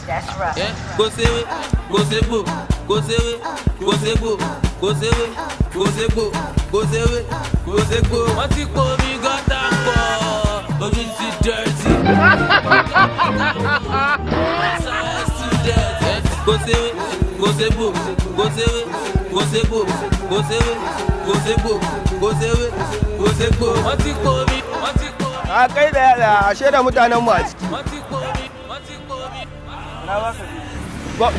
That's right. Kò séwé, kò ségbò, kò séwé, kò ségbò, kò séwé, kò ségbò, kò séwé, kò ségbò. Wọ́n ti po omi gọ́tà pọ̀, ojú ti dirty. Kò séwé, kò ségbò, kò séwé, kò ségbò, kò séwé, kò ségbò, kò séwé, kò ségbò. Wọ́n ti po omi, wọ́n ti po omi, A kai da yara, ashe da mutanen mu a ciki. Wọ́n ti po omi, wọ́n ti po omi. Na ba ka.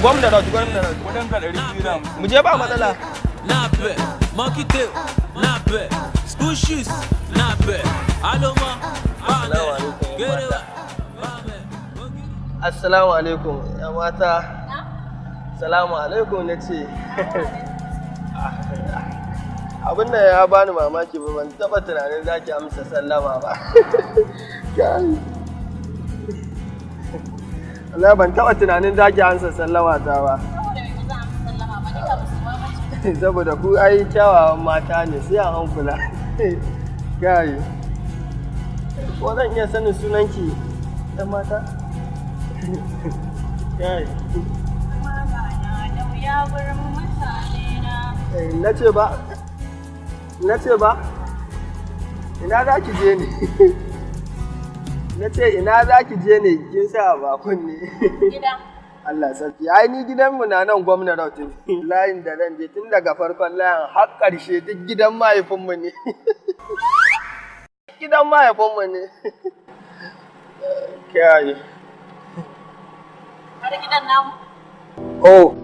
Gwamna road, gwamna road. Kudin ka 250. Mu je, ba matsala. Napẹ, monkey tail, napẹ, school shoes, napẹ, alomọ, bamẹ, gerewa, bamẹ. Assalamu alaikum, ya mata. Salamu alaikum na ce. Abin da ya bani mamaki ba, ban taɓa tunanin za ki amsa sallama ba. Kai. Allah, ban taɓa tunanin za ki amsa sallama ta ba. Saboda ku ai kyawawan mata ne, sai a hankula. Kai. Ko zan iya sanin sunanki, ɗan mata? Kai. Na ce ba, na ce ba, ina za ki je ne? Na ce ina za ki je ne? Kin sa ba kunne. Gida. Allah sarki, ai ni gidanmu na nan gwamna road ne. Layin da zan je, tun daga farkon layin har ƙarshe duk gidan mahaifinmu ne. Gidan mahaifinmu ne. Kai. Har gidan namu. Oh.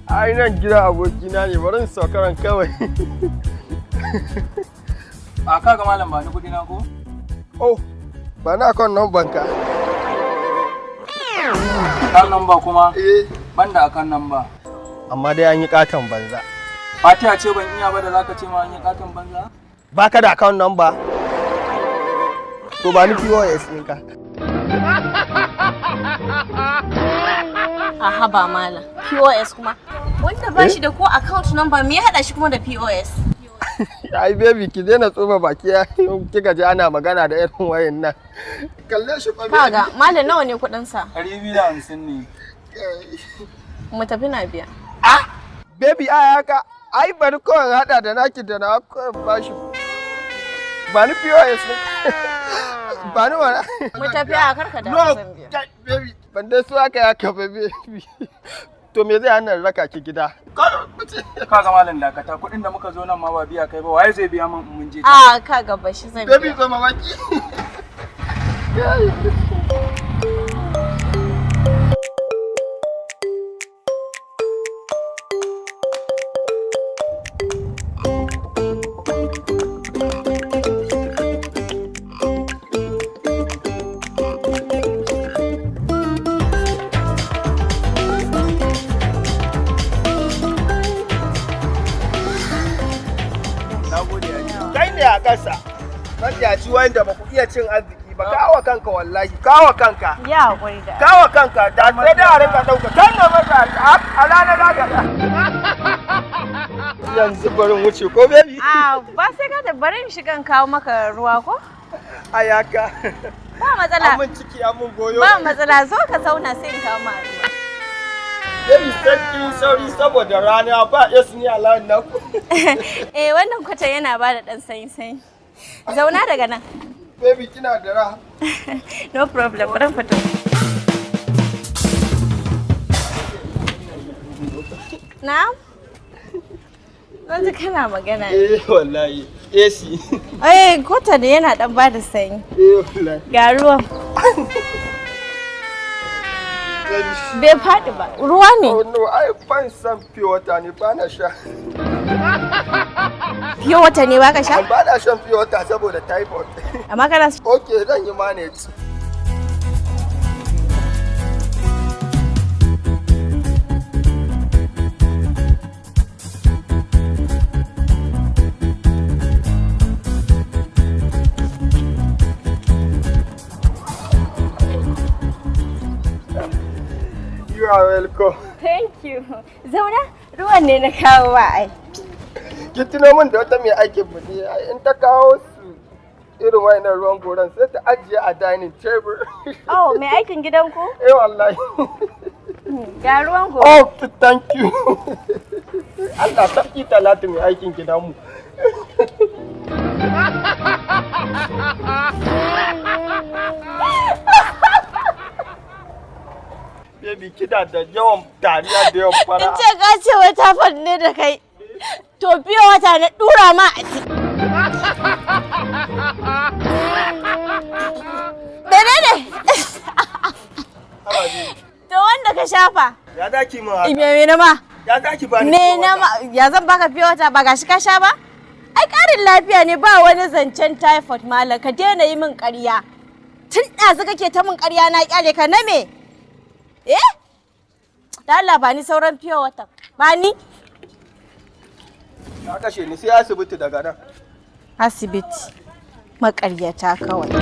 Ai nan gidan abokina ne, bari in saukaran kawai. A kaga malam, ba ni kudi na ko? Oh, ba na kan number ka. Account number kuma? Eh. Banda account number. Amma dai an yi katon banza. Fatiha ce ban iya ba da zaka ce ma an yi katon banza? Baka da account number? To ba ni POS ɗinka. A haba malam. POS kuma. Wanda ba shi da ko account number, me ya hada shi kuma da POS? Ai baby, ki daina tsoma baki ya kika ji ana magana da irin wayan nan. Kalle shi fa, baby. Kaga malam, nawa ne kuɗin sa? 250 ne. Mu tafi, na biya. Ah, baby, ai haka. Ai bari kawai in hada da naki da na kawai bashi. Ba ni POS ne. Ba ni mana. Mu tafi, a karka da No, zan biya. kai, baby, ban dai so haka ya ka ba, baby. To me zai hana in raka ki gida? Kaga malam, dakata, kuɗin da muka zo nan ma ba biya kai ba, waye zai biya min in mun je? A kaga, ba shi zan Baby, biya. zo mamaki. Kai. Na gode ya. Kai ne a ƙasa. Matsiyaci wanda ba ku iya cin arziki ba. Kawa kanka wallahi, kawa kanka. Ya hakuri da. Kawa kanka, da sai dai a rinka ɗauka. Kan na masa a ranar haka. Yanzu bari in wuce ko, baby? A ba sai ka da, bari in shiga in kawo maka ruwa ko? Ayaka. Ba matsala. An mun ciki, an mun goyo. Ba matsala, zo ka zauna sai in kawo ma ruwa. Baby, sarki sauri saboda rana ba yes ni a layin naku. Eh, wannan kwata yana ba da ɗan sanyi sanyi. Zauna daga nan. Baby, kina da ra. No problem, bari in fito. Na'am? Zan ji kana magana ne. Eh wallahi, AC. Eh, kwata da yana ɗan ba da sanyi. Eh wallahi. Ga ruwan. Bai faɗi ba. Ruwa ne. Oh no, ai ban san pure water ne, ba na sha. Pure water ne baka sha? Ba na shan pure water saboda typhoid. Amma kana Okay, zan yi manage. You You are welcome. Thank you. Zauna, ruwan ne na kawo wa ai. Ki tuno min da wata mai aikin mu ne, ai in ta kawo su irin wayannan ruwan goran sai ta ajiye a dining table. Oh, mai aikin gidanku? Eh, wallahi. Ga ruwan goro. Oh, thank you. Allah sarki, Talatu mai aikin gidanmu. Baby, kina da yawan dariya da yawan In fara. ce ka ce wai typhoid ne da kai. To pure water na dura ma a ciki. Menene? To wanda ka shafa. Ya zaki min haka? Me na ma? Ya zaki bani Me pure na water? ma? Ya zan baka pure water ba gashi ka sha ba? Ai ƙarin lafiya ne, ba wani zancen typhoid, malam, ka daina yi min ƙarya. Tun ɗazu kake ta min ƙarya, na ƙyale ka na me? Eh? Da Allah ba ni sauran pure water. Ba ni. Ka kashe ni, sai asibiti daga nan. Asibiti. Maƙaryata kawai.